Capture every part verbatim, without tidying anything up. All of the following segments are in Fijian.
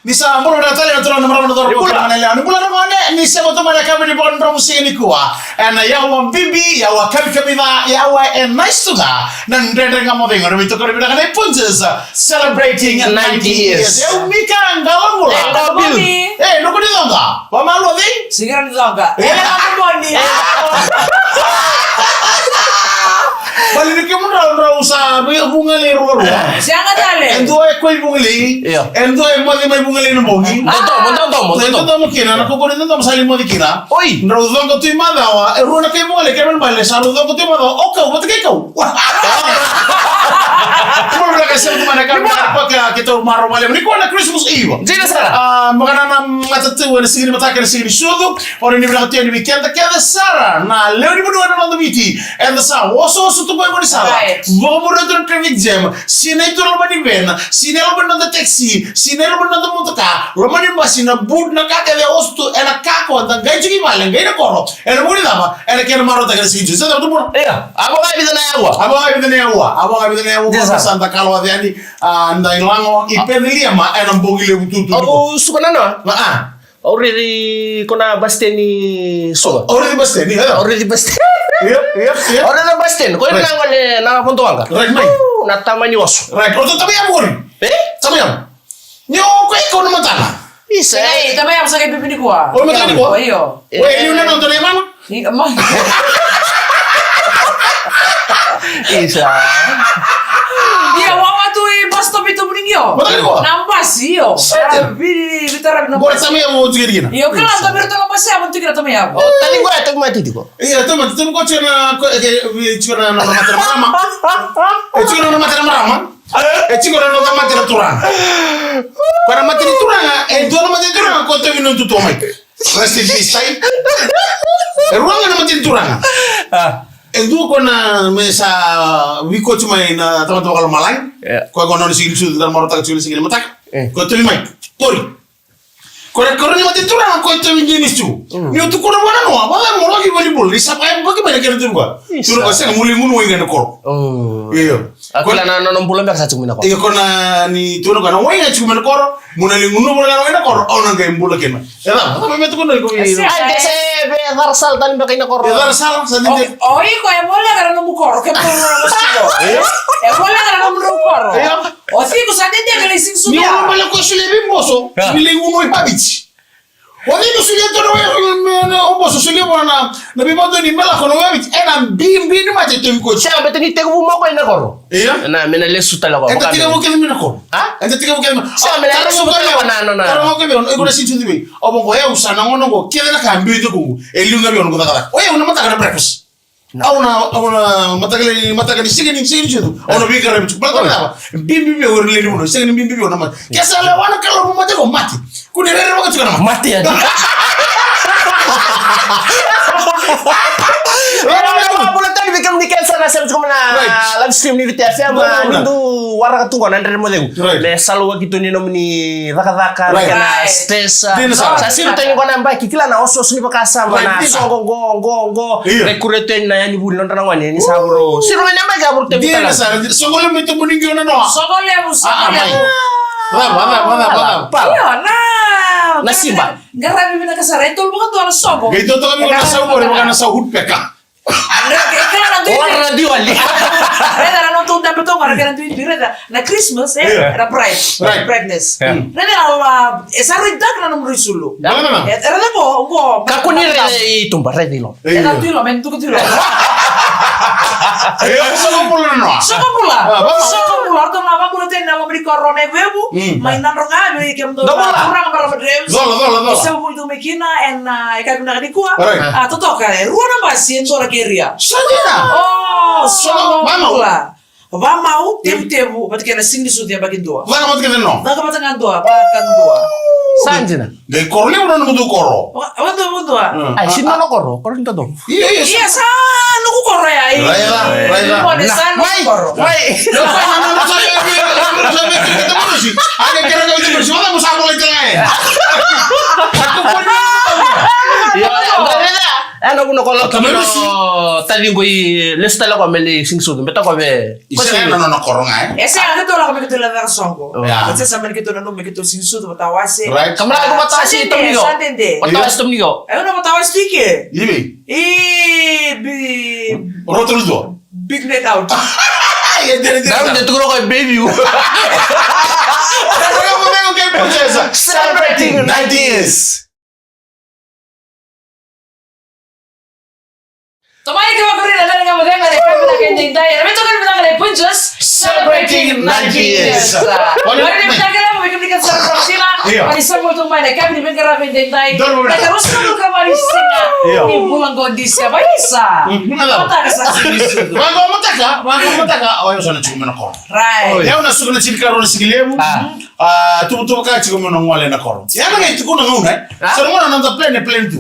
Ni sa bula vinaka tale na turaga, na marama, na cauravou, na gone yalewa. Ni bula na gone, ni sema tu mai na yakavi ni vakadromu siga nikua. Ena yawa bibi, yawa kamikamica, yawa e nice tu ga na Dredre Ga Mo Cegu, na veitokoni vinaka nei Punjas, celebrating ninety years. Yau Mika Qalabula. E, Bill. E, Nuku ni Coqa. Vakamalua cei? Siga ni Coqa. E, Qalabula. Vale ni kemudrau, drau sa vu-, vugalei ruarua. Sega tale. E dua e koi vugalei. Io. E dua e moce mai vugalei na bogi. Dodomo, dodomo, e dodomo. Dodomo kina, na kokori dodomo sa lai moce kina. Oi. Drau coqa tu i macawa, e rua na kai vugalei, kena ibalebale sa rau coqa tu i macawa, o kau vata kei kau. Bula vinaka, sema tu mai na yakavi ni mataka, keitou marau vakalevu. Nikua na Christmas Eve. Dina sara. A, vaka na, na mataka tu ena siga ni mataka, ena siga ni sucu. O ni vinaka tu yani vei keda kece sara na lewe ni vanua ena noda Viti. Eda sa osooso tu qo e gaunisala. Right. Vakamuria tu na traffic jam. Sinai tu na loma ni van, sinai loma ni noda taxi, sinai loma ni noda motoka, loma ni basi, na boot, na ka kece e oso tu, ena ka qo, da qai tiko i vale, qai na koro. Ena vuku ni cava? Ena kena marautaka na siga ni sucu. Sa cava tu bula? Ia, a vaka e vica na aua. A vaka e vica na aua. A vaka e vica na aua. Yes, sir. Sa da kalawa yani, a, da ilago i Peceliema ena bogi levu tutu. Au suka na noa. A, a. Au raici ko na basite ni Suva. Au raici basite ni, e? Au raici basite. Io, io, io. Au raici basite ni. Ko ira na gone na Vodovaqa. Right, mai. Au, na tama ni oso. Right. O tou tama yavu qori? E? Tama yavu. Ni o koya ko na matana. Isa. Ei, tama yavu sa qai bibi nikua. O mataka nikua? Io. E. Oi, liu na noda na yavana? Isa. Ia, wawa tu i bus stop i Tominigio. Mataka nikua? Na basi, io. Sete. A, vi-, vitaravi na basi. Qori tama yavu o tiko kina. Io, kila, tama yavu tu na basi, yavu tu kina tama yavu. O, tani qo, e, tani mati tiko. Ia, tama, tama ko tiko na, ko, e, ke, tiko na, na, na mate na marama. E tiko na, na mate na marama. E tiko na, na mate na turaga. Ko na mate ni turaga, e dua na mate ni turaga, ko tauvi na tutu mai. Rest in peace, tai. E rua ga na mate ni turaga. A. E dua ko na me sa viko tu mai na tamata vakalomalagi. Ia. Ko, ko na nona sigi ni sucu, da marautaka tiko na sigi ni mataka. E. Ko tauvi mai. Qori. Ko na, ko na mate ni turaga, ko tauvi James tu. Mm. Ni o tukuna vua na noa, vaka mo laki volleyball, ni sa vaka, vaka mai na kena turaga. Isa. Turaga, sega, mo lai gunu wai ga ena koro. O. Io. A, ko na, na, na bula beka sa tiko mai na koro. Io, ko na ni tukuna ko na wai ga tiko mai na koro, mo na lai gunu wai ga na wai na koro, o na qai bula kina. E cava, cava me tukuna iko i. Ese. Ai, de se, e, cara sala tani beka ina koro. E cara sala, sa dede. O, o iko e voleka na nomu koro, ke mo na nomu koro. E? E voleka na nomu koro. Io. O tiko sa dede ka lai sigi sucu. Ni o bale ko solia vei boso, a, ni lai gunu wai Vaviti. O tiko solia tu na wai, me, na, o boso solia vua na, na veivakadonui me lako na wai Vaviti. Ena bibi ni mate tauvi koya. Sega, baleta ni tekivu mai o koya ina koro. Io. Na, me na lesu tale o koya. Eda tekivu kece mai na koro. A? Eda tekivu kece mai. Sega, me na lesu tale o koya na, na, na. Taro ga o koya vei au, iko na sigi tu vei. Au vaqo, au sa na gauna qo, kece na ka biu tiko qo. E liu ga vei au na noqu cakacaka. O yau na mataka na breakfast. Au na, au na mataka ni, mataka ni siga ni, siga ni sucu. Au na veiqaravi tiko. Baleta na cava? Bibi vei au ira na lewe ni vanua. Sega ni bibi vei au na mate. Ke sa lewa na Kalou mo mate, ko mate. Ko ni rerevaka tiko na mate. Mate yani. Bula tale vei kemuni kece sara na sema tiko mai na live stream ni Viti FM. Ni dau waraka tu qo na Dredre Mo Cegu. Right. Me saluaki tu ni nomuni cakacaka, right, kena stress. Dina sara. Sa siro tu yani qo na yabaki, kila na osooso ni vakasama, right, na soqo qo, qo, qo. Io. Qai kuria tu yani na yanivuli, nodra na gone ni sa vuro. Siro ga na yabaki a vuro tu yani. Dina sara, soqo levu mai Tominigio na noa. Soqo levu, soqo levu. A, a, mai. Cava, cava, cava, cava. Io, na. Na siba. Qaravi vinaka sara, e tolu vakadua na soqo. Qai totoka vei iko na sau qori, vaka na sau woodpecker. Raica, e kila na dui. Ora na dui wale. Raica na notou dabe toka, raica na dui, dui, raica na Christmas, e, io, na bright, right, brightness. Io. Raica na, e sa rui dark na nomu rui sulu. Io. E, raica qo, qo. Kakua ni raica i tuba, raica i loma. Io. E na tu i loma, e na tuka tu i loma. Io, soqo bula na noa. Soqo bula. A, vamos. Soqo bula, ratou na vakabula tena na loma ni koro na Evuevu. Mm. Mai Nadroga, vei kemudou na turaga, marama, Dreams. Cola, cola, cola. Sa vuli tu mai kina, ena, a, yakavi vinaka nikua. Right. A, totoka, e rua na basi, e dua na keria. Sa dina. O, soqo bula. Vamau, tevutevu, vata kei na siga ni sucu yabaki dua. Caka vata kei na noa. Caka vata ga dua, vaka dua. Sa dina. Qai koro levu na nomudou koro. Vaka, vakadua, vakadua. Mm. Ai, sega ni nona koro, koro ni dodonu. Io, io, io, sa noqu koro ya, io. Raica, raica. Io, sa noqu koro. Mai, mai. Io, sa noqu koro. Io, sa noqu koro. Io, sa noqu koro. E na vuna ko lako kina o taciqu i lesu tale ko me lai siqi sucu. Beta ko ve. Isa na nona koro ga e. E sega keitou lako me keitou lai caka soqo. Ia. Ko se sa mani keitou nanuma me keitou siqi sucu vata wase. Right. Kamara ko vata wase tominiko. Vata wase tominiko. E na vata wase tike. Ivi. I bi. Roto luto. Big night out. Ia dere dere. Daru de tukuro ko baby. Celebrating ninety years. Tomai ke vakarina na ka mo denga de ka vinaka e dai dai. Me toka vinaka de Punjas. Celebrating ninety years. Wani me taka la mo me kemika sa rosina. Wani sa mo tomai na ka vinaka e dai dai. Na ka rosa mo ka wani singa. Ni bula qo disi ka vaisa. Mataka sa sini sudu. Vaka mataka, vaka mataka. Oya sa na tiko me na koro. Right. Oya na suka na tiko ka rona siki levu. A, tuvatuva ka tiko me na gole na koro. Ia na qai tukuna gauna e. Sa na gauna na noda plan e plan tu.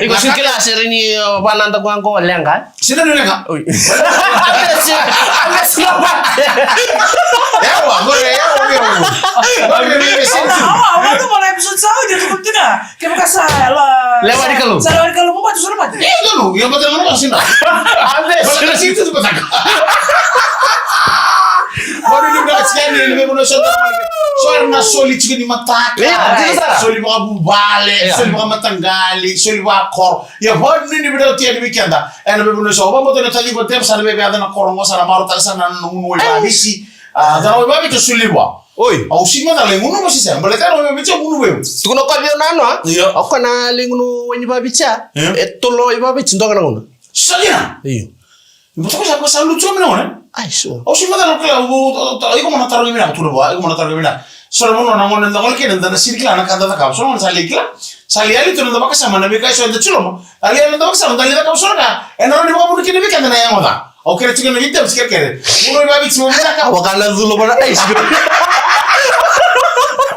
Iko sini kila sere ni vanada kua qo leqa. Sina ni leqa. Oi. Ewa, qore, ewa, ewa. Qore, ewa, ewa. Awa, awa, awa, awa, episode sa audio tu kutina. Kevaka sa la. Lewa ni Kalou. Sa lewa ni Kalou, mo bati sara mati. Ia Kalou, ia bati na Kalou sina. Ave. Bati na sina tu bati. Bati ni bati ni ni mo so. So na soli tiko ni mataka. Ia, tiko sara. Soli vakavuvale, soli vakamataqali, soli vakakoro. Ia bati ni bati ni vei keda. Ena vei vuna so, vabota na tali ko tem sa na vei vei na koro ngo sa na maro tali sa na nunu vei vavisi. A, sa na vei vavisi soli vua. Oi. Au sini macala e gunu mo sisa. Baleta na vei vei gunu vei. Tukuna ko vei nano a? Io. Au kana le gunu vei vavitsa. Io. E tolo vei vavitsa doga na gunu. Sa kina? Io. Mo toko sa ko sa lutu me na gunu. Ai so. Au sini macala ko la u iko mo na taro mina tu na vua, iko mo na taro mina. So na mo na gunu na gunu kina na sini kila na kada ka. So na sa le kila. Sa le ali tu na vakasama na vei kai so da tuloma. Ali ali na vakasama da le ka so na. E na roni mo kina vei kada na yango da. Au kere tiko na vei tems kere kere. Mo rui vavitsi mo vinaka. Au vaka na culo vana ice cream.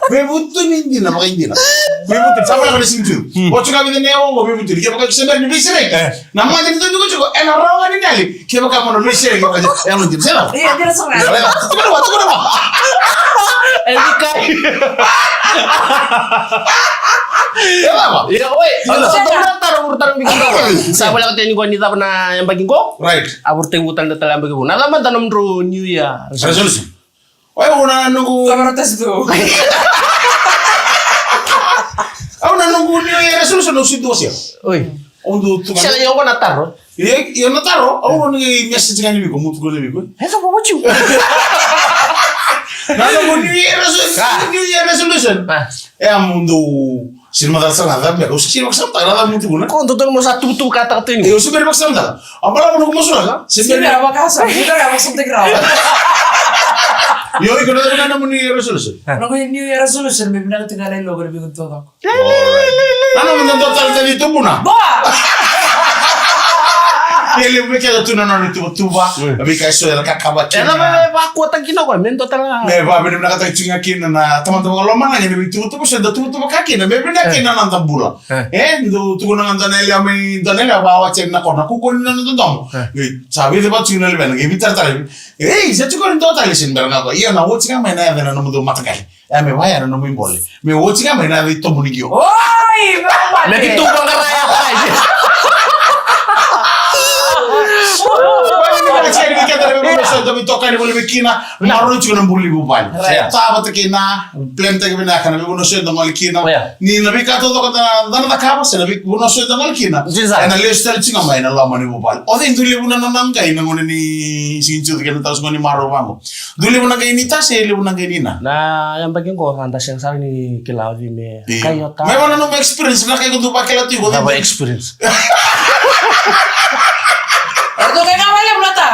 Veivutu ni dina, vakaidina. Veivutu, sa vaka na sintu. O tiko vei ne o veivutu. Ke vaka se ni vei sere. Na mata ni tuku tiko, ena roga ni nali. Ke vaka mo na vei sere, ke vaka e mo dina. Sera. Ia, dina sa. Tuku na, tuku na. E vika. Ia, oi. Ia, sa tuku na taro, uru taro, vika. Sa vale ko teni ko ni tava na yabaki qo. Right. A vurutaki vuta na tala yabaki qo. Na cava mada nomudrau New Year resolution? Oya, au na noqu. Kavara tasi tu. Au na noqu New Year resolution, au situ wasia. Oi. Au dau tu. Sela, io, au na taro. Io, io na taro, au na noqu message ga ni viko, mutu ko ni viko. Hey, so what you? Na noqu New Year resolution, New Year resolution. E, au dau Sini macala sara na cava beka, au sa sini vakasamataka na cava mo tukuna. Ko dodonu mo sa tuvatuva ka taka tu ni. E, au sa bera vakasamataka. Au bala mo noqu masulaka. Sini bera vakasamataka, sini bera vakasamataki rawa. Io, iko na cava na nomu New Year resolution? Noqu New Year resolution, me vinaka tiko na lai logo na viko totoko. Alright. Na nomu dodonu tale tani tubuna. Boa! Ia levu vei keda tu na nona tuvatuva. Vei kai so era kakava kina. Era me vakua taki na koya, me dua tale. Me va, me vinakataki tiko ga kina na tamata vakalomana, ni me tuvatuva, se da tuvatuva ka kina, me vinaka kina na noda bula. E, dou tukuna ga dua na yalewa mai, dua na yalewa vakawatia na koro, na kukuni na noda domo. Sa vica vatu tiko na luvena, qai veitaratara. Ei, sa tiko ni dua tale, sini bera ga koya. Ia na oti ga mai na yaca na nomudou mataqali. E, me vaya na nomu ibole. Me oti ga mai na yaca itobu ni qio. Oi, me vaya. Me ki tu vaqara ya, pai. Oi, ni ka seri ni keda na me so da mi toka ni vole me kina. Maroroi tiko na bula ni vuvale. Right. Sa vata kei na plan taki vinaka na veivanua so eda gole kina. Ni na veika taucoko da na cakava se na veivanua so eda gole kina. Ena lesu tale tiko ga mai na loma ni vuvale. O cei dau levu na nona qai na gauna ni sigi tiko kei na tausaga ni marau vaqo? Dau levu na qai ni ta se levu na qai ni na? Na yabaki qo sa da sega sara ni kila o cei me qai o ta. Mai vana nomu experience na kai ko dau vakila tiko. Cava experience? Era dau qai ga valevu na ta.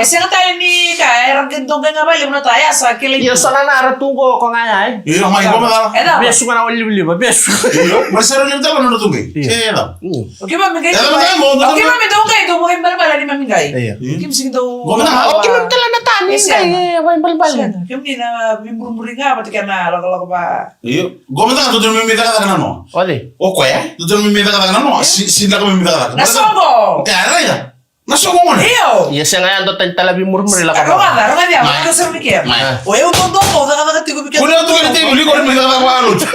E sega tale ni ka, era dau qai ga valevu na ta. Ia sa kila. Ia sa na na era tu qo ko ga ya e. Io, mai qo ma ta. Vesu ga na wali livaliva, vesu. Io, ma sa ra levu tale na tu qai. E da. O keimami qai. O keimami dau qai, dau vakabalebale ni mami qai. Keimami sigi dau. O keimami tale na tani qai, e, vakabalebale. Keimami na veimurimuri ga vata kei na lakolako va. Io. Qo mada ga dodonu me mai cakacaka na noa. O cei? O koya. Dodonu me mai cakacaka na noa. Si, si lako me mai cakacaka. Na soqo. Ka raica. Na soqo gona. Io. Ia sega ya dua tani tale veimurimuri lako. Rogoca, rogoca, rogoca sara mai kea. O yau dodonu mo cakacaka tiko vei kea. Kua ni o tukuna tiko vei iko ni mai cakacaka vakalutu.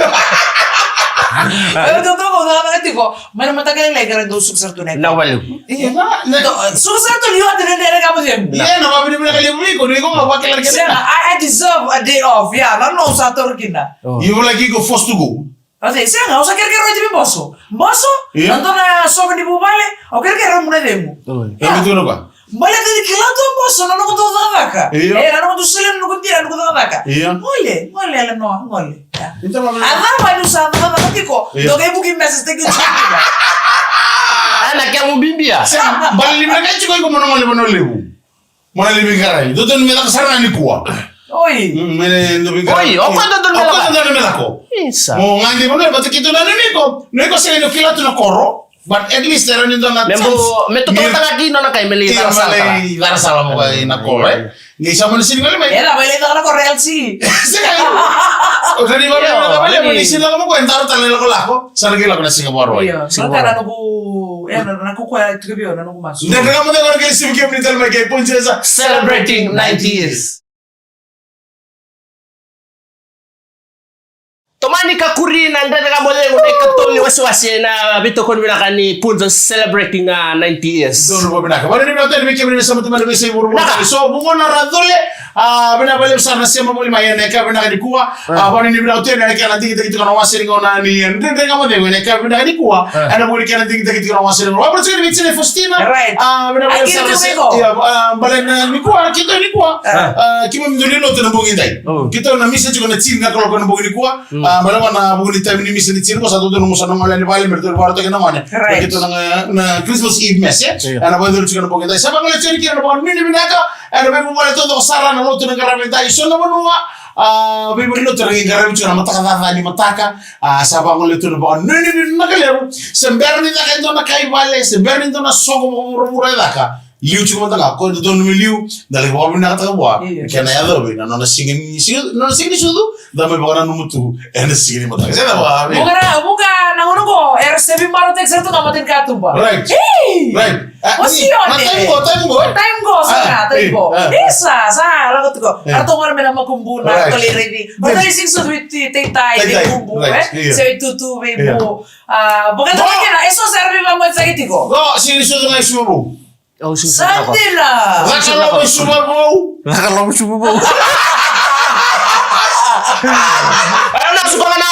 Io, dou, dou, dou, dou, tiko. Mai na mataka lailai, qai dou suka sara tu na ika. Na vale. Io. Na, na. Dou, suka sara tu ni oti na dredre ga mo cegu. Ia, na vavinavinaka levu vei iko, ni iko ga vakila kina. Sega, I, I deserve a day off. Ia, na, no, sa toro kina. Oh. Io, like iko forced to go. Au sa, sega, au sa kerekere oti vei boso. Boso, io, na dua na soqo ni vuvale, au kerekere au na cegu. Oi. Ia. Baleta ni kila tu o boso na noqu dau cakacaka. Io. E, na noqu dau solia na noqu dina, na noqu cakacaka. Io. Gole, gole, Elenoa, gole. Ia. Ita vavinavinaka. A cava niu sa cakacaka tiko, io, dou qai vuki message taki oti. A, na kemu bibia. Sega, baleta ni vinaka tiko iko mo na gole Vanua Levu. Mo na lai veiqaravi. Dodonu me caka sara ga nikua. Oi. Mm, me na dau veiqaravi. Oi, o koya dodonu me lako. O koya dodonu me lako. Isa. Mo gade vanua, vata keitou na nuitaki iko. Nuitaki iko sega ni kila tu na koro. But at least era ni dua na chance. Me bo, me tototaka ki nona kai me lai cara sala. Io, me lai cara sala mo kai na koro, e. Ni sa mo ni sini vale mai. Era vale na koro L C. Sega. O sa ni vale na vale mai ni sini lako mo kai, taro tale lako lako. Sa na qai lako na Singapore, e. Io, Singapore. Sa na noqu, e, na, na kuku e tiko vei au, na noqu masu. Dredre Ga Mo Cegu, na qai sivi kemuni tale mai kei Punjas Celebrating ninety years. Tomani ka kuri na Dredre Ga Mo Cegu, na ikatolu ni wasewase, na veitokoni vinaka ni Punjas Celebrating, a, ninety years. Donu vakavinaka. Vanuinui vinaka tu yani vei kemuni na sema tu mai na veiyasai vuravura. Vinaka. So, vuqa na ra cule, a, vinaka vakalevu sara na sema voli mai ena yakavi vinaka nikua. A, vanuinui vinaka tu yani ena kena digitaki tiko na wase ni gauna ni Dredre Ga Mo Cegu ena yakavi vinaka nikua. A. Ena vuku ni kena digitaki tiko na wase ni gauna. Vakavinavinaka tiko yani vei Tina Faustina. Right. A, vinaka vakalevu sara na sema. Ia, a, baleta nikua, keitou nikua. A. A, keimami dau lai lotu ena bogi edai. Mm. Keitou na misa tiko na tini na kaloko ena bogi nikua. Mm. A, baleta na vuku ni taimi ni misa ni tini, ko sa dodonu mo sa na gole yani vale, me ratou vakarautaki na gone. Right. Keitou na, na Christmas Eve Mass, e? Io. Ena vakayacori tiko ena bogi edai. Sa vagolea tiko yani kina na vakanuinui vinaka. Ena veivuvale taucoko sara na lotu na qaravi edai, so na vanua, a, veivalenilotu era qai qaravi tiko na mataka caca ni mataka, a, sa vagolea tu na vakanuinui vinaka levu. Se bera ni caka e dua na ka i vale, se bera ni dua na soqo vakavuravura e caka, liu tiko mada ga, ko dodonu me liu, da lai vakavinakataka vua. Io. Kena yacovi na nona siga ni, siga, nona siga ni sucu, da mai vakananuma tu ena siga ni mataka. Se cava, a, vuqa na, vuqa na gauna qo, era se veimarautaki sara tu ga matai ni katuba. Right. Ei! Right. A, o ni, Sione. Na time qo, time qo, e? Time qo, sa, a, time qo. A. Isa, sa lako tiko. E. Ratou gole mai na makubu, na, right, ratou lai raici. Ratou lai siga ni sucu vei taitai, taitai, vei bubu, right, e? Io. Se vei tutu, vei bu. Io. A, vakataka kina, eso sa era veivakamoce tiko. Qo, siga ni sucu ga i Suva Vou. Au siga ni sucu ga. Sa dina. Caka loma i Suva Vou. Caka loma i Suva Vou. Au na suka ga na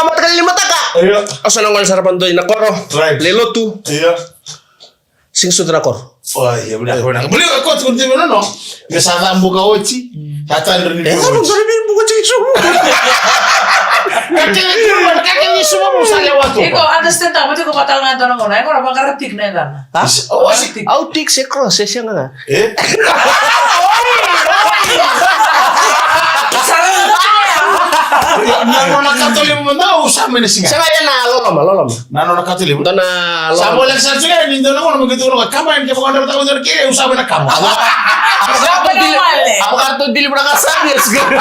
mataka lailai ni mataka. Io. Au sa na gole sara vakadua ina koro. Right. Lai lotu. Io. Siga ni sucu na koro. Oi, e vinaka, vinaka. Buli, ko tu, ko tu, no, no. Me sa cavuka oti. Mm. Sa tadra ni, e, buka oti. Sa tadra ni buka oti, so. Ka kece ni, ka kece ni so, mo sa lewa tu. Iko understand, a, mo tiko vata ga dua na gauna. Iko na vakaratiki na yacana. Ha? Is, o, si. Vakaratiki. Au tiki se cross, se sega ga. E? Na nona kato levu mada, au sa mai na siga. Sega, ia na loloma, loloma. Na nona kato levu. Dua na loloma. Sa voleka sara tu ga ni dua na gauna mo qai tukuna, kama yani ke vakayadrata, au sa mai na kama. Au sa mai na kama. Au sa mai na kama. Au sa mai na kama.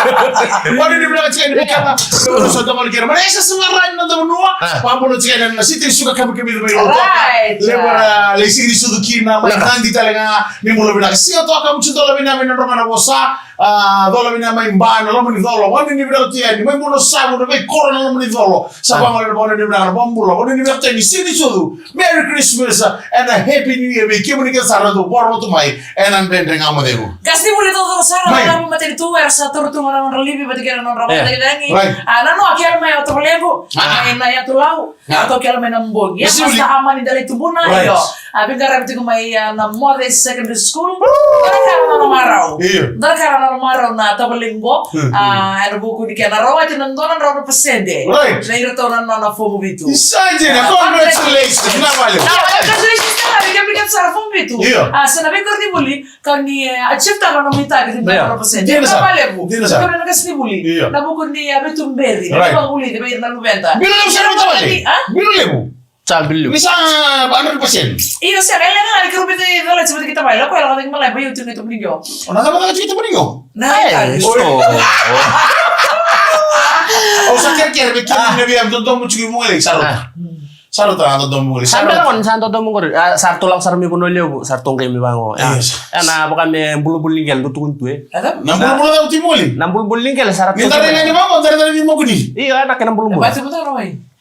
Vanuinui vinaka tiko yani vei keda. Au sa tomani keda. Mara e sa savarani na noda vanua. A. Vakabula tiko yani na siti suka kami kami mai Lautoka. Right. Levu era lai siga ni sucu kina, mai Nadi tale ga, ni bula vinaka. Siga toka, musu dola vinaka mai Nadroga Navosa. A, dola vinaka mai Ba, na loma ni colo. Vanuinui vinaka tu yani, mai Bunosavu, na veikoro na loma ni colo. Sa vagolea na vanuinui vinaka, na vakabula. Vanuinui vinaka tu yani, siga ni sucu. Merry Christmas, a, and a Happy New Year vei kemuni kece sara na dau vakarorogo tu mai ena Dredre Ga Mo Cegu. Qasenivuli taucoko sara, mai na matanitu, era sa taura tu ga na nodra livi vata kei na nodra vakatagitagi. Right. A, nanoa ke yaco mai o tavalequ, a, mai na yatu Lau, a, toka yaco mai na bogi. Qasenivuli. Ia, Pastor Amani Delaitubuna, right, io. A, veiqaravi tiko mai, a, na Moce Secondary School. Woo! Dua na ka na nona marau. Io. Dua na ka na nona marau na tavalequ qo. Hmm. A, ena vuku ni kena rawati na dua na drau na pasede. Right. Na iratou na nona fomu vitu. Isa dina, congratulations. Na vale. Na vale, congratulations, na vale, kemuni kece sara fomu vitu. Io. A, sa na veikoronivuli, ka ni, e, achieve-taka na nomu itavi ni dua na drau na pasede. Dina sara. Na vale vu. Dina sara. Kemuni na qasenivuli. Io. Na vuku ni, a, veituberi. Right. Na vakavulici vei ira na luveda. Bilo levu sara na tavale. A? Bilo levu. Sa bilo levu. Ni sa hundred percent. Io, sega, e leqa ga ni keirau veitalanoataki vata kei tavale, o koya e lako cake mai Lae, vei au tiko ga i Tabuliqio. O na cava cake tiko i Tabuliqio? Na, e, itavi. Oi. Au sa kerekere vei kemuni na via dodomo tiko i Vugalei, sa rauta. A. Sa rauta na dodomo i Vugalei. Sa rauta. Sa bera gona, sa dodomo qori. A, sa ratou lako sara mai Vanua Levu, sa ratou qai mai vaqo. A. Yes. E, na vaka me bulabula ni qele, dou tukuni tu, e. Na bulabula cava tu i Vugalei? Na bulabula ni qele, sa ratou. Ni dara ni vaqo, dara dara ni mokuni. Io, e, na kena bulabula. E, bati mata na wai.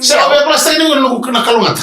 Sa via. Via balasa ni na kalougata.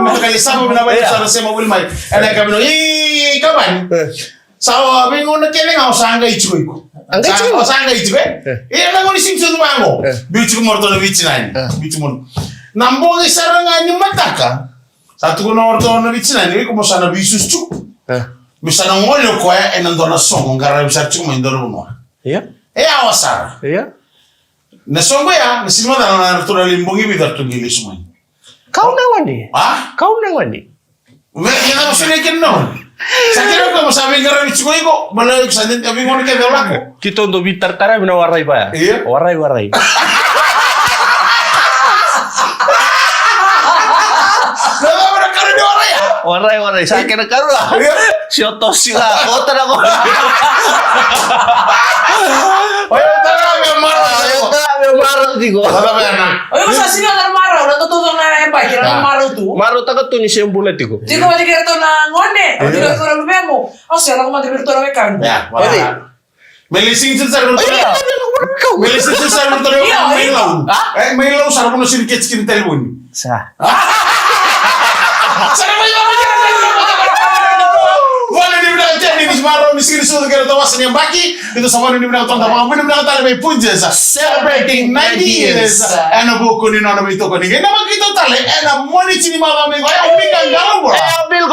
vei mataqali saba, vinaka vakalevu sara na sema voli mai. Ena yakavi vinaka, i kabani. Sa o veigauna kece ga o sa qai tiko iko. A qai tiko. O sa qai tiko, e? Ia na gauna ni siga tiko vaqo. Biu tiko mai o ratou na veitinani. Biu tiko mai. Na bogi sara ga ni mataka. Sa tukuna o ratou na veitinani, iko mo sa na veisusu tiko. Mo sa na gole o koya ena dua na soqo, qaravi sara tiko mai dua na vanua. Ia. E yawa sara. Ia. Na soqo ya, na sili macala na ratou na lai bogi vica ratou qai lesu mai. Kau na gone. A? Kau na gone. Me, ia na masole kina na gone. Sa kira ko mo sa veiqaravi tiko iko, baleta iko sa dede veigauna kece o lako. Keitou dau veitarataravi na warai vaya. Ia. Warai, warai. Na cava na karua ni warai, a? Warai, warai. Sa kena karua. Ia. Si o tosi ga, kota na gone. Oya, tara me mara. Oya, tara me mara tiko. Tara me na. Oya, sa sega na marau, na toto na e baki, na marau tu. Marautaka tu ni se bula tiko. Tiko vata kei ratou na gone, tiko vata kei ratou na luvemu. Au se lako mada vei ratou na wekaqu. Ia, vata. Me lai sigi tu sara vei ratou. Ia, me lai sigi tu sara vei ratou. Ia, mai lau. A? E, mai lau sara, vuna siri keti kina talevoni. Sa. Sa na mai lau. Vale, ni vinaka tale ni marau ni sigi ni sucu kei na tawasa ni yabaki. Keitou sa vakanuinui vinaka toka, vakanuinui vinaka tale vei Punjas, celebrating ninety years. Ena vuku ni nona veitokoni. Qai namaki keitou tale ena Moniti ni macawa mai qo, o Mika Qalabula. E, o Bill